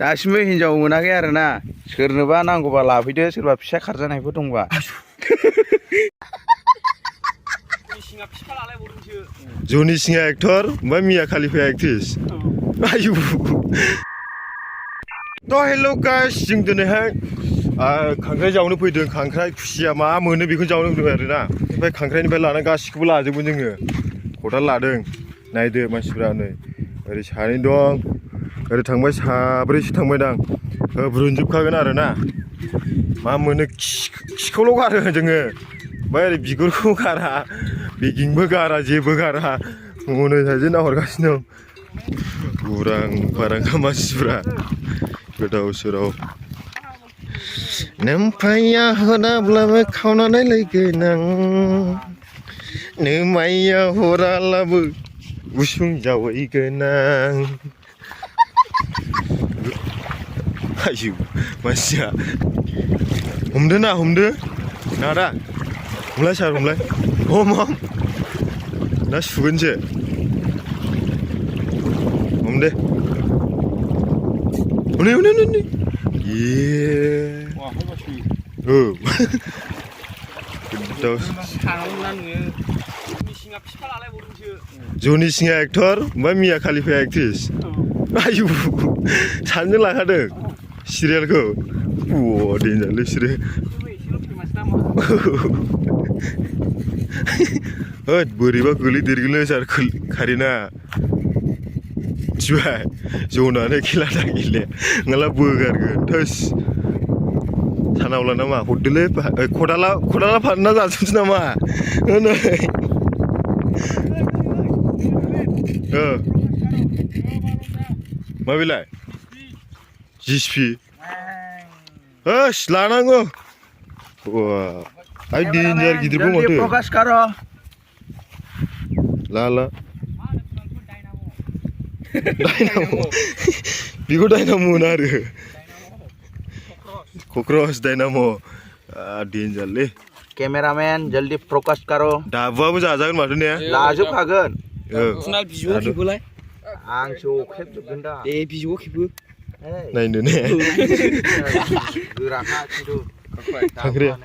दासिमबो हिनजाव मोनाखै आरोना सोरनोबा नांगौबा लाफैदो सोरबा फिसा खारजानायफोर दंबा जनि सिंहा एक्टर ओमफ्राय मिया खालिफाया एक्ट्रिस आयु थ' हेल' गाइस जों दिनैहाय खांख्राइ जावनो फैदों खांख्राइ खुसिया मा मोनो बेखौ जावनो फैदों आरोना ओमफ्राय खांख्राइनिफ्राय लानानै गासिखौबो लाजोबगोन जोङो खदाल लादों नायदो मानसिफ्रा नै ओरै सानै दं ओरै थांबाय साब्रैसो थांबाय दां ब्रुनजोबखागोन आरोना मा मोनो खिखौल' गारो जोङो ओमफ्राय ओरै बिगुरखौ गारा बेगिंबो गारा जेबो गारा हनै सासे नाहरगासिनो दं उरां फारांखा मानसिफ्रा गोदाव सोराव नों फैया हराब्लाबो खावनानै लायगोन आं नों माइया हराब्लाबो उसुं जावैगोन आं आयु मानसिया हमदो ना हमदो नादा हमलाय सार हमलाय हम ना सुगोनसो हम दे हनै हनै हनै जनि सिंहा एक्टर ओमफ्राय मिया खालिफाया एक्ट्रिस आयु सानजों लाखादों सिरियालखौ देनजारलै बिसोरो होद बोरैबा गोलैदेरगोनलै सार खारेना मिथिबाय जनानै खेला दा गेले नङाला बोगारगोन थोस सानावला नामा हरदोलै खदाला फानना जाजोबसै नामा नै माबेलाय जिसिपि होस लानांगौ आइ डेन्जार गिदिरबो माथो ला डायनामो बेखौ डायनामो होनो आरो क'क्रच डायनामो डेन्जारलै केमेरामेन जल्दी फोकस करो दाबुआबो जाजागोन माथो ने लाजोबखागोन बिजौआव खेबोलाय आंसो खेबजोबगोन दा दे बिजौआव खेबो नायनो ने गोराखा खिन्थु खांख्राइया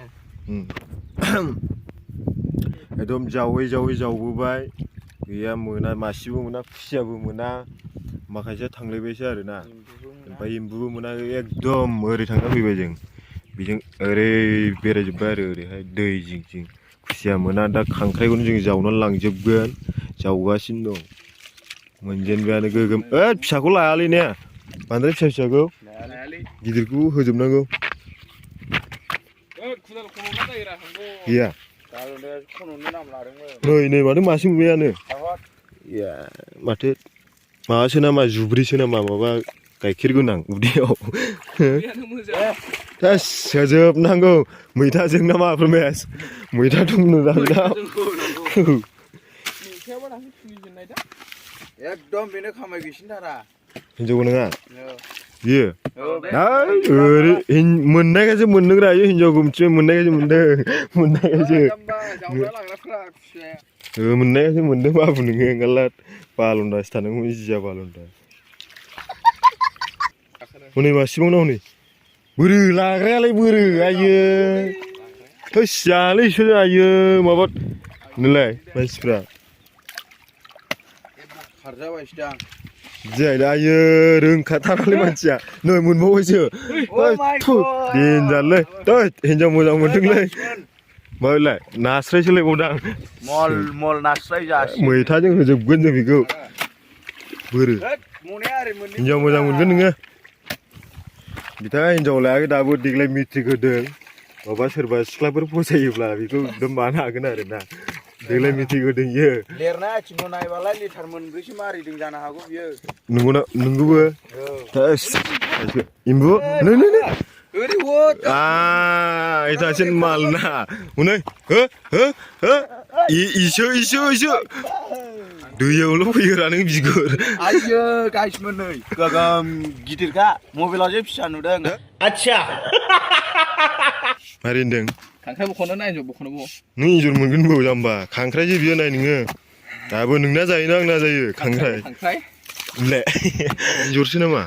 एकदम जावै जावबोबाय गैया मोना मासेबो मोना खुसियाबो मोना माखासेया थांलायबायसो आरोना ओमफ्राय एम्बुबो मोना एकदम ओरै थांना फैबाय जों बेजों ओरै बेरायजोब्बाय आरो ओरैहाय दै जिं जिं खुसिया मोना दा खांख्राइखौनो जों जावनानै लांजोबगोन जावगासिनो दं मोनजेनबायानो गोगोम फिसाखौ लायालै ने बांद्राय फिसाखौ गिदिरखौ होजोबनांगौ गैया नै माथो मासे मोनबायानो माथो माबासो नामा जुब्रिसो नामा माबा गाइखेर गोनां उदैयाव होजोबनांगौ मैथाजों ना माफोर मेस मैथा दंनो दां एकदम बेनो खामायगैसिनथारा हिनजावखौ नङा बियो ओरै मोननायखायसो मोनदोंरा इयो हिनजावखौ मिथिबाय मोननायखायसो मोननायखायसो मोनदों बाबु नोङो ओंखारला बालन्दासो थानांगौ जिया बालन्दा हनै मासेबाव ना हनै बोरो लाग्रायालाय बोरो आयो थोस जायालै इसोर आयो माबा नोंलाय मानसिफ्रा खारजाबायसोदां जायला आयो रोंखाथारालै मानसिया नै मोनबावबायसो देनजारलै हिनजाव मोजां मोनदोंलै माबालाय नास्रायसो लायबावदां मल नास्राय जासि मैथाजों होजोबगोन जों बेखौ बोरो हिनजाव मोजां मोनगोन नोङो बिथाङा हिनजाव लायाखै दाबो देग्लाय मेट्रिक होदों माबा सोरबा सिख्लाफोर फसायोब्ला बेखौ एकदम मानो हागोन आरोना देग्लाय मेट्रिक होदों इयो लिरनाय आथिंखौ नायबालाय लिटार मोनब्रैसो मारिदों जानो हागौ बियो नंगौना नोंगौबो एम्बु नै इथासे मालना हनै इसो दैयावल' फैयोरा नों बिगुर आयो गाइसमोन नै गोगोम गिदिरखा मबाइलावसो फिसा नुदों आच्छा मारै होनदों खांख्राइ बख'नो ना एन्जर बख'नोबो नों एन्जर मोनगोन बो जाम्बा खांख्राइसो बियो नाय नोङो दाबो नोंना जायोना आंना जायो खांख्राइ ले एन्जरसो नामा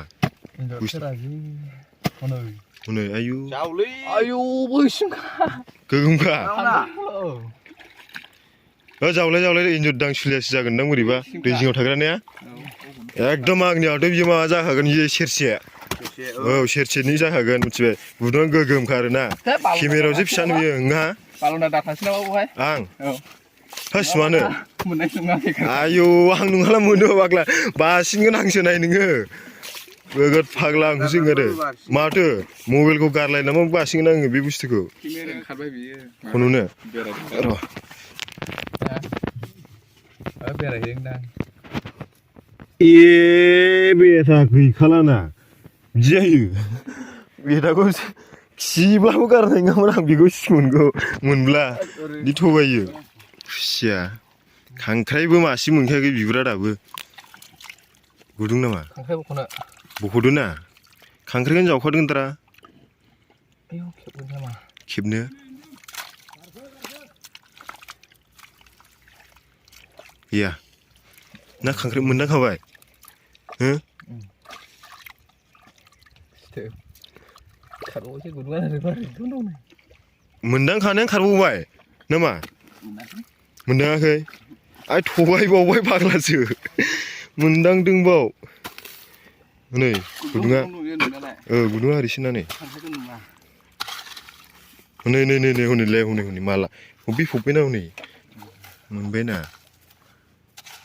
हनै आयु जावलै आयु बैसिमखा गोगोमखा जावना जावलाय इन्जर दांसुलियासो जागोनदां बोरैबा दै जिङाव थाग्रा ने एकदम आंनियावथ' बियो माबा जाखागोन इयो सेरसे औ सेरसेनि जाखागोन मिथिबाय गुदुङा गोगोमखा आरोना केमेरायावसो फिसा नुयो नोंहा बालना दाथांसै नामा बहाय आं औ हास मानो मोननाय नङा आयौ आं नङाला मोनो फाग्ला बासिनगोन आंसो नाय नोङो नोगोद फाग्ला आंखौसो ओंखारो माथो मबाइलखौ गारलायनानै बासिगोन आङो बे बुस्थुखौ केमेराया खारबाय बियो खन'नो र' बेरायहैदोंदां ए बेथा गैखालाना बिदि जायो बेथाखौ खिब्लाबो गारनाय नङामोन आं बेखौ सिमोनखौ मोनब्ला बिदि थगायो खुसिया खांख्राइबो मासे मोनखायाखै बिगुरा दाबो गुदुं नामा खांख्राइ बख'नो बख'दो ना खांख्राइखौनो जावखादोंद्रा आयौ खेबगोन नामा खेबनो गैया ना खांख्राइ मोनदांखाबाय हो खारबावसै गुदुङा मोनदांखानायानो खारबावबाय नामा मोनदाङाखै आइ थगायबावबाय फाग्लासो मोनदांदोंबाव नै गुदुङा गुदुङा ओरैसोना नै नै हनै माला हब्बि फबबायना हनै मोनबायना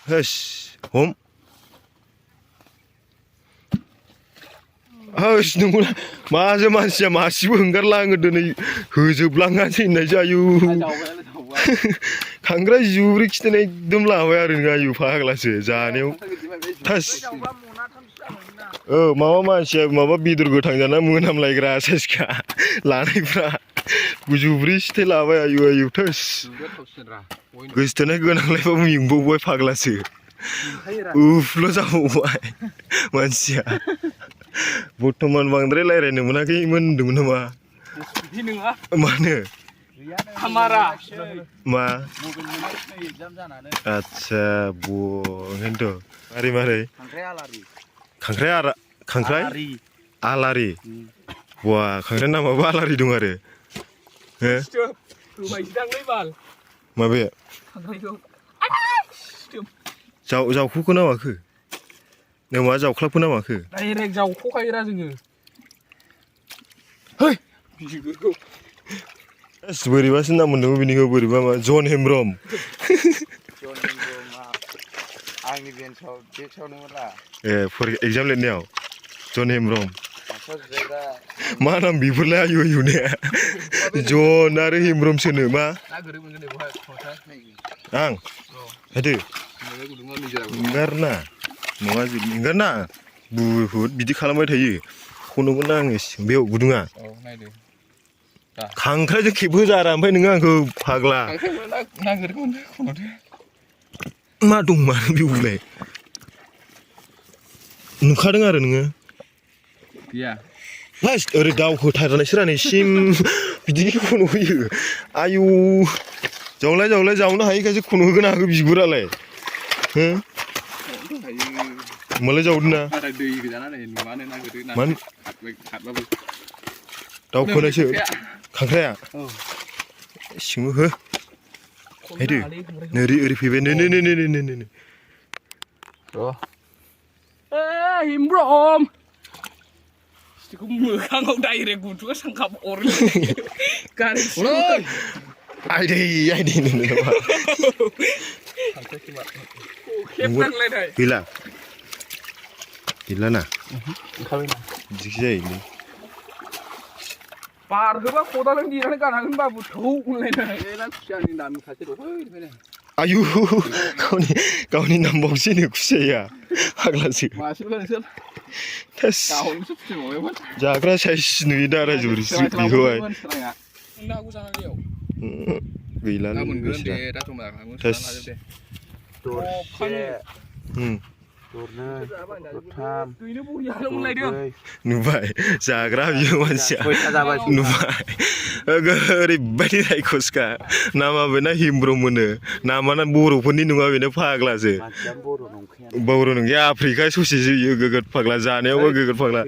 होस हम होस नंगौना माजों मानसिया मासेबो ओंखारलाङो दिनै होजोबलाङासै होननाय जायो खांख्राइ जुब्रै खिथानाय एकदम लाबाय आरो नों आयु फाग्लासो जानायाव थास औ माबा मानसिया माबा बेदर गोथां जाना मोनामलायग्रा साइसखा लानायफ्रा जुब्रै सिथाय लाबाय आयु थास गोसोथोनाय गोनांलायबाबो मेंबावबाय फाग्लासो उफल' जाबावबाय मानसिया बर्थमान बांद्राय रायज्लायनो मोनाखैमोन होनदोंमोन नामा मानो मा आदसा ओंखायनोथ' मारै खांख्राइ आलारि बा खांख्राइ नामाबो आलारि दं आरो माबे जावख'खो ना माखो नों मा जावख्लाबखो ना माखो डाइरेक्ट जावख'खायोरा जोङो बोरैबासो नाम मोनदोंमोन बिनिखौ बोरैबा मा जन हेमब्रम आंनि बेन्सआव डेक्सआवनोमोनरा ए एगजाम लिरनायाव जन हेमब्रम मा नाम बेफोरलाय आयु ने जन आरो हेमब्रमसोनो मा आं हेदो ओंखारना बुहुद बिदि खालामबाय थायो खनोमोन आङो बेयाव गुदुङा खांख्राइजों खेबहोजारा ओमफ्राय नोङो आंखौ फाग्ला मा दं मानो बेवलाय नुखादों आरो नोङो फार्स्ट ओरै दावखोथारनायसो रानैसिम बिदि खन'होयो आयु जावलाय जावनो हायिखायसो खन'होगोन आंखौ बिगुरालाय हो होमबालाय जावदो ना दावखोनायसो खांख्राइया सिङाव हो हैदो ओरै फैबाय नै हेमब्रम सिथिखौ मोखाङाव डाइरेक्ट गुदुङा सांखाब अरलै आयदै नामा गैला ना बिदिसो जायोलै बार होबा खदालजों देनानै गानांगोन बाबु थौ होनलायनाय खुसियानि नाम सासे दं आयु गावनि नामबावसैनो खुसिया फाग्लासो जाग्रा साइज नुयो दा रायजो बेखौहाय गैलालै Gini buya lo mulai dia. Nubai, jagra biyo manusia. Nubai, ओरैबायदि रायखसखा नामा बेना हिमब्र मोनो नामाना बर'फोरनि नङा बेनो फाग्लासो बर' नंखाया आफ्रिका ससे जोयो गोगोद फाग्ला जानायावबो गोगोद फाग्ला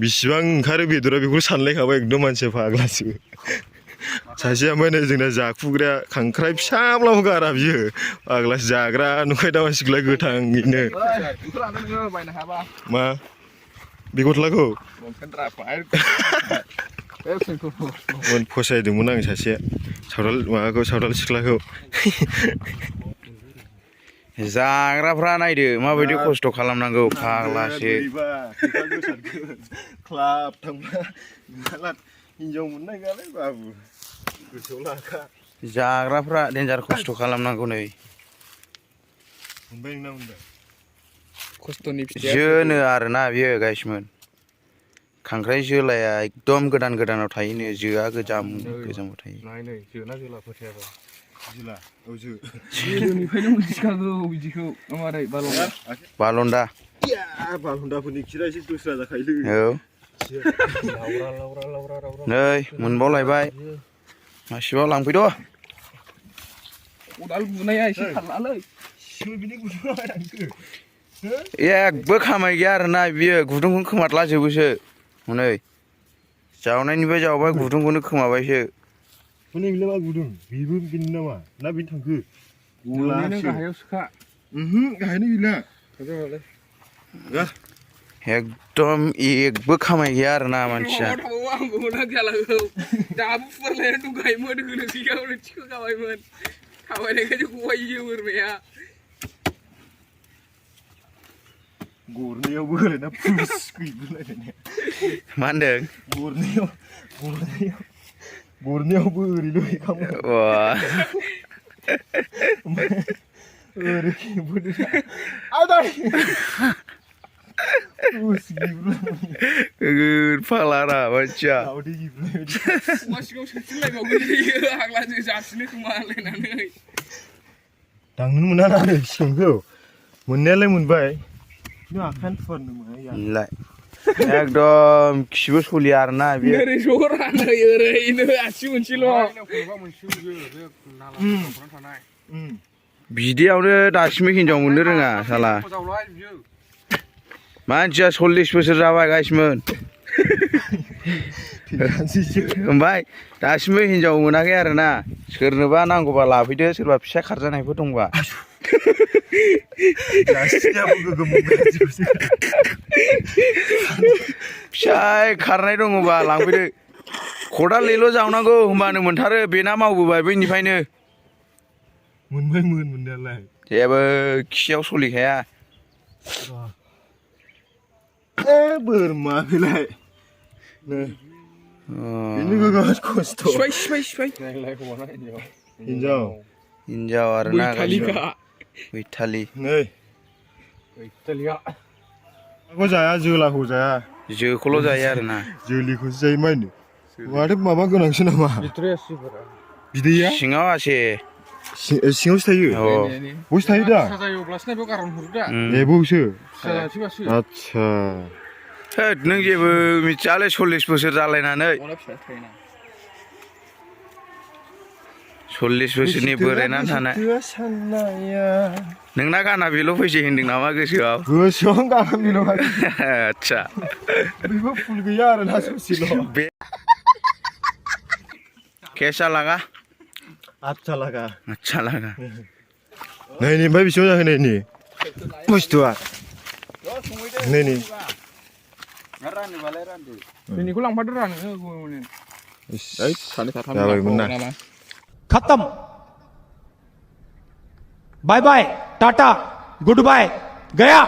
बिसिबां ओंखारो बेदरा बेखौ सानलायखाबाय एकदम मानसिया फाग्लासो सासेया ओमफ्राय नै जोंना जाखुग्रा खांख्राइ फिसाब्लाबो गारा बियो फाग्लासो जाग्रा नुखाय दा मानसिखौलाय गोथाङैनो मा बे गस्लाखौ फसायदोंमोन आं सासे सावथाल सिख्लाखौ जाग्राफ्रा नायदो माबायदि खस्थ' खालामनांगौ फाग्लासो क्लाब थांब्ला हिनजाव मोननाय गैयालै बाबु गोसोआव लाखा जाग्राफ्रा डेन्जार खस्थ' खालामनांगौ नै मोनबाय नोंना मोनबाय खस्थ'नि फिथाइया जोनो आरोना बियो गाइसमोन खांख्राइ जोलाया एकदम गोदानाव थायोनो जोआ गोजामाव थायो नाय जोना जोला फोथायाबा जोला औ जो गोदोनिफ्रायनो मोनथिखागौ बिदिखौ मारै बालन्दा बालन्दाफोरनि खिरा एसे दस्रा जाखायोलै औ नै मोनबावलायबाय मासेबाव लांफैद' खदाल बुनाया एसे थालालै एकबो खामाय गैया आरोना बियो गुदुंखौनो खोमादलाजोबोसो हनै जावनायनिफ्राय जावबाय गुदुंखौनो खोमाबायसो हनै बेलाय मा गुदुं बेबो बेनो नामा ना बेनो थांखो गलासो गाहायावसोखा गाहायनो गैला एकदम एकबो खामाय गैया आरोना मानसिया आंबो मोना गालाखौ दाबो फुरलायना दंखायोमोन गोनो सिगाङावनो थिखोखाबायमोन थाबायनायखायसो गवायो बोरमाया गरनैयावबो ओरैनो फुस गैगुलायनाय मा होनदों गरनैयावबो ओरैनो खामो ओरै आदाय फाग्लारा मानसिया मासिगाव सोफिनलायबावगोन जायो आग्लाजों जाफिनो खोमा होनलायनानै दांनो मोना ना सिंखौ मोननायालाय मोनबाय आखायानो फुवारनो मोनलाय एकदम खिबो सलिया आरोना बेयो ओरै जरा नै ओरैनो आसि मोनसेल' बिदियावनो दासिमबो हिनजाव मोननो रोङा साला मानसिया 40 बोसोर जाबाय गाइसमोन ओमफ्राय दासिमबो हिनजाव मोनाखै आरोना सोरनोबा नांगौबा लाफैदो सोरबा फिसा खारजानायफोर दंबा फिसाय खारनाय दङबा लांफैदो खदालैल' जावनांगौ होमबानो मोनथारो बेना मावबोबाय बैनिफ्रायनो मोनबायमोन मोननायालाय जेबो खियाव सलिखाया बोरमा बेलाय बेनि गोगोद खस्थ' सिफाय हिनजाव आरोना बैथालि नै बैथालिया जाया जोलाखौ जाया जोखौल' जायो आरोना जोलिखौसो जायो माइनो माथो माबा गोनांसो नामा बिदैया सिङाव आसे सिङावसो थायो बसो थायो दा बेयावसो आच्छा होद नों जेबो मिथियालै 40 बोसोर जालायनानै 40 बोसोरनि बोरायनानै थानाय नोंना गाना बेल' फैसै होनदों नामा गोसोआव गाना बेल' आच्छा बेबो फुल गैया आरोना ससेल' कैसा लगा अच्छा लगा नायनि ओमफ्राय बेसेबां जाखो नायनि बुस्थुआ नायनि बेनिखौ लांफादो रानो जाबायमोन ना खत्म बाय बाय टाटा गुड बाय गया